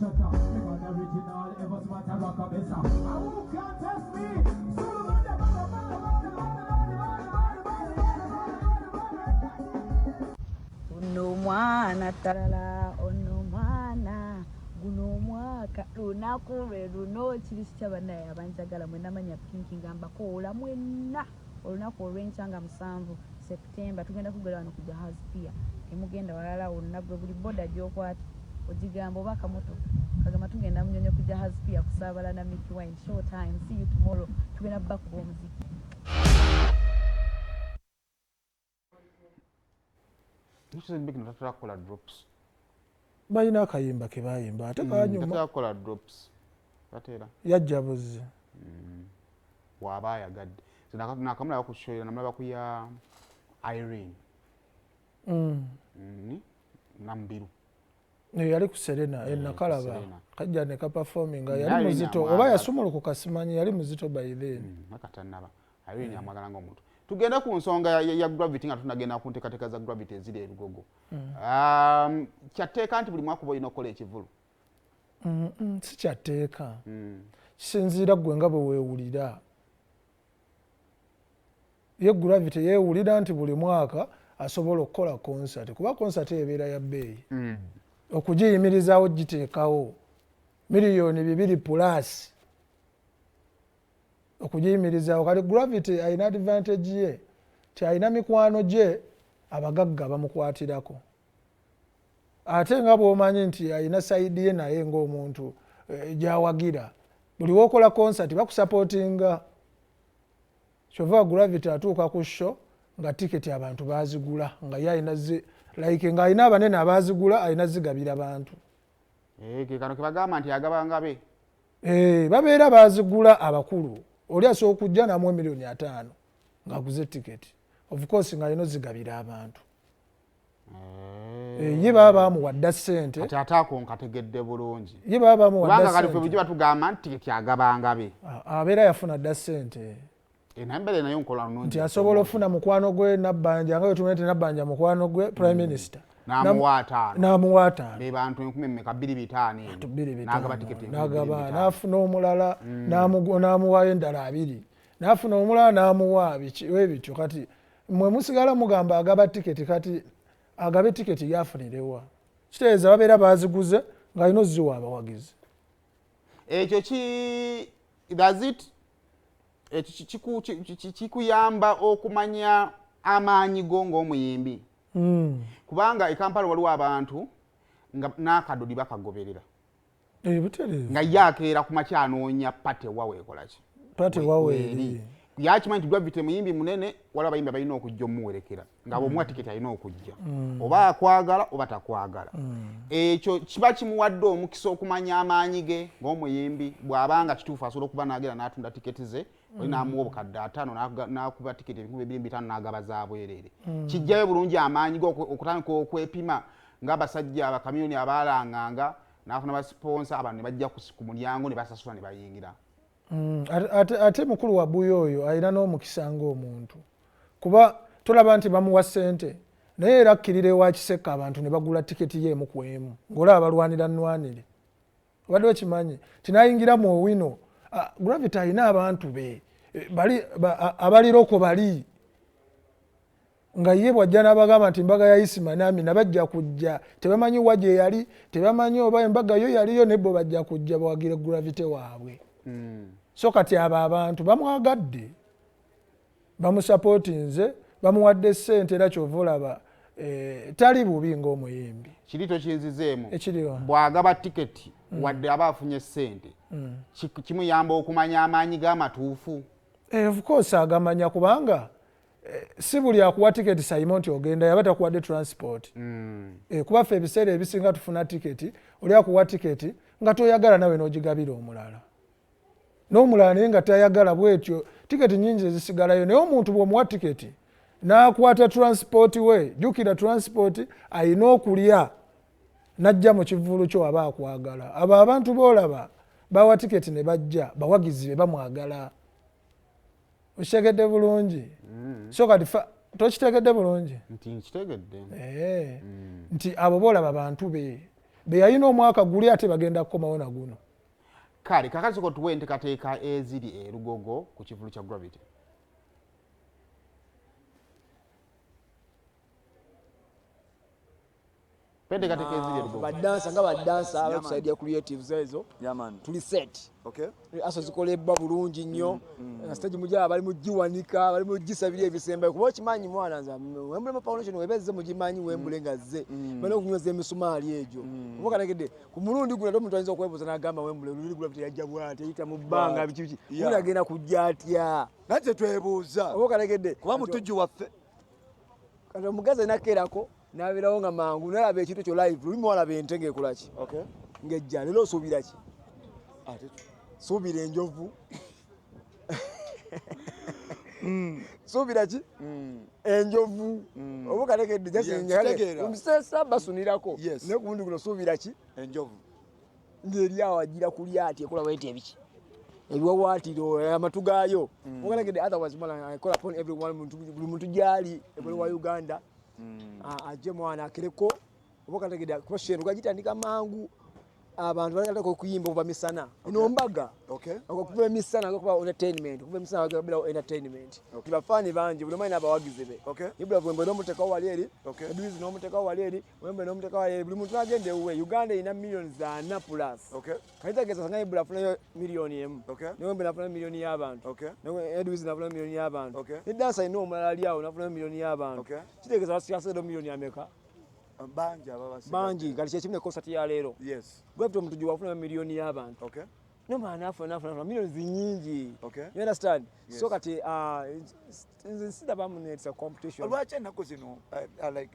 Ono mwana talala, ono mwana guno omwaka lunaku lwe luno kiri kitya bannaye abanjagala mwenna manya Pinky nga mbakoola mwenna olunaku olw'enkya nga 7 September tugenda kugera wano ku Jahaz Pier, temugenda walala wonna, gwe buli boda gy'okwata ogigamba oba akamotoka kagamba tugenda Munyonyo ku Jahaz Pier kusaabala na Mikie Wine. Show time, see you tomorrow, tugenda bakuba omuziki. Tatera kukola drops. Balina akayimba ke bayimba ate kanyuma. Tatera kukola drops. Tatera. Yajja buzzi. Bw'aba ayagadde. So nakamulaba ku show, namulaba ku ya Irene. Nambiru. Yali ku Serena, nakalaba. Serena. Kajja ne kaperforminga, yali Irene muzito. amwagala. Oba yasumulukuka simanyi, yali muzito by then. Nakatannaba. Irene amwagala ng'omuntu. Tugende ku nsonga ya Gravity nga tunagenda ku nteekateeka za Gravity eziri e Lugogo. Kyatteeka nti buli mwaka oba olina okukola ekivulu? Si kyatteeka. Kisinziira ggwe nga bwe weewulira. Ye Gravity yeewulira nti buli mwaka asobola okukola concert, kuba concert ebeera ya bbeeyi. Okugiyimirizaawo giteekawo miliyoni 2 plus okugiyimirizaawo. Kati Gravity alina advantage ye ti alina mikwano gye abagagga bamukwatirako, ate nga bw'omanyi nti alina side ye naye ng'omuntu gyawagira. Buli w'okola concert bakusupportinga. Kyova Gravity atuuka ku show nga tiketi abantu baazigula, nga ye alina like ng'alina abanene abaazigula, alina zigabira bantu. Ke kano ke bagamba nti agaba ngabe. Babeera baazigula abakulu. Oli asobola okujja n'amuwa miliyoni 50 ng'aguze tiketi. Of course ng'alina ozigabira abantu. Ye baba bamuwadda ssente. Kati ate ako nkategedde bulungi. Ye baba bamuwadda Kubanga kati ffe ssente. bulijjo batugamba nti tiketi agaba ngabe. Abeera yafuna dda ssente. Naye embeera nayo nkola nnungi. Nti asobola okufuna mukwano gwe Nabbanja, nga bwe tumanyi nti Nabbanja mukwano gwe Prime Minister. N'amuwa 5. N'amuwa 5. Be bantu enkumi mmeka? Bbiri bitaano eno. Bantu bbiri bitaano. N'agaba tiketi enkumi N'agaba, bbiri bitaano. n'afuna omulala, n'amuwaayo endala 2. N'afuna omulala n'amuwa biki, we bityo. Kati mmwe musigala mugamba agaba tiketi, kati agabe tiketi yafunirewa? Kitegeeza babeera baaziguze ng'alina oziwa abawagizi. Ekyo ki, does it, ekyo kikuyamba okumanya amaanyi go ng'omuyimbi? Kubanga e Kampala waliwo abantu nga n'akadodi bakagoberera. Butereevu. Nga ye akeera ku makya anoonya pate wa weekola ki? Pate wa weeri. Yakimanyi nti Gravity muyimbi munene, waliwo abayimbi abalina okujja omuwerekera. Nga bw'omuwa tiketi alina okujja. Oba akwagala oba takwagala. Ekyo kiba kimuwadde omukisa okumanya amaanyi ge ng'omuyimbi, bw'abanga kituufu asobola okuba n'agenda n'atunda tiketi ze, oli n'amuwa obukadde 50, n'akuba tiketi ebikumi bibiri mu bitaano n'agaba za bwereere. Kijjayo bulungi amaanyi ge okutandika okwepima ng'abasajja abakamyoni abaalanganga, n'afuna basiponsa, abantu ne bajja ku mulyango ne basasula ne bayingira. Ate mukulu wa Buya oyo alina n'omukisa ng'omuntu, kuba tolaba nti bamuwa ssente, naye era akkirira ewa Kisekka abantu ne bagula tiketi ye emu ku emu, ng'olaba balwanira nnwanire. Obadde okimanyi nti n'ayingira mu Owino, Gravity alina abantu be, abaliroko bali nga ye bw'ajja n'abagamba nti embaga ya Isima n'Amina bajja kujja, tebamanyi wa gye yali, tebamanyi oba embaga yo yaliyo, ne bo bajja kujja bawagire Gravity waabwe. So kati abo abantu bamwagadde, bamusapootinze, bamuwadde ssente, era ky'ova olaba tali bubi ng'omuyimbi. Kiri tokinzizeemu. Ekiriwa? Bw'agaba tiketi, wadde aba afunye ssente, kimuyamba okumanya amaanyi g'amatuufu. Of course agamanya, kubanga si buli akuwa tiketi Simon nti ogenda yaba takuwadde transport. Kuba ffe ebiseera ebisinga tufuna tiketi, oli akuwa tiketi nga toyagala nawe n'ogigabira omulala, n'omulala naye nga tayagala. Bwetyo tiketi nnyingi ezisigalayo, naye omuntu bw'omuwa tiketi n'akwata transport we, jjukira transport alina okulya n'ajja mu kivvulu kyo aba akwagala. Abo abantu b'olaba bawa tiketi ne bajja, bawagizi be bamwagala. Okitegedde bulungi? So kati tokitegedde bulungi? Nti nkitegedde. Nti abo b'olaba bantu be. Beyalina omwaka guli ate bagenda kukomawo na guno. Kale kakati sooka otuwe enteekateeka eziri e Lugogo ku kivvulu kya Gravity. Enteekateeka eziri e Lugogo. Badansa nga badansa abakusaidia yeah, creatives ezo. Yeah, man. Tuli set. Okay. Aso zikolebwa bulungi nnyo. Stage mujaba bali mugiwanika, bali mugisabira ebisembayo kuba okimanyi mwana nze Wembule Foundation webezze mugimanyi Wembule nga zze. Balina okunyweza emisumaali egyo. Oba kanegedde ku mulundi guno ate omuntu ayinza okwebuuza n'agamba Wembule luli gula yajja bw'ati eyita mu bbanga biki biki. Wembule agenda kujja atya? Nate twebuuza. Oba kanegedde kuba mutujju waffe. Kati omugazi alina n'abeerawo nga mangu nalaba ekintu ekyo live luli muwalaba ente ng'ekola ki? Okay. Ng'ejja leero osuubira ki? Ate suubira enjovu. Suubira ki? Enjovu. Oba kalekedde just basunirako. Naye ku mulundi guno suubira ki? Enjovu. Ng'eri awo agira kulya ati ekola bweti ebiki? Ebiwawaatiro amatu gaayo. Oba kalekedde otherwise mwana I call upon everyone buli muntu gy'ali ebweru wa Uganda. Ajje mwana akereko oba kalekedde kuba sheno gagitandika mangu. Abantu balataka okuyimba okuva misana. Eno mbaga. Okuva emisana okuba entertainment, okuva emisana okubeerawo entertainment. Bafaani bangi buli omu alina abawagizi be. Ibula Wembe n'omuteekawo wali eri, Edwiz n'omuteekawo wali eri, Wembe n'omuteekawo wali eri, buli muntu n'agenda ewuwe. Uganda erina millioni 4 plus. Kati kitegeeza singa Ibula afunayo miliyoni 1. Ne Wembe n'afunayo miliyoni y'abantu. Ne Edwiz n'afunayo miliyoni y'abantu. Ne Dansa alina omulala ali awo n'afunayo miliyoni y'abantu. Kitegeeza basigazeeyo miliyoni ameka? Bangi ababasigadde. Bangi kati kyekimu ne concert ya leero. Yes. Gravity Omutujju wafuna miliyoni y'abantu. Okay. No man afuna miliyoni zinyingi. Okay. You understand? Yes. So kati nze sirabamu it's a competition. Lwaki ennaku zino like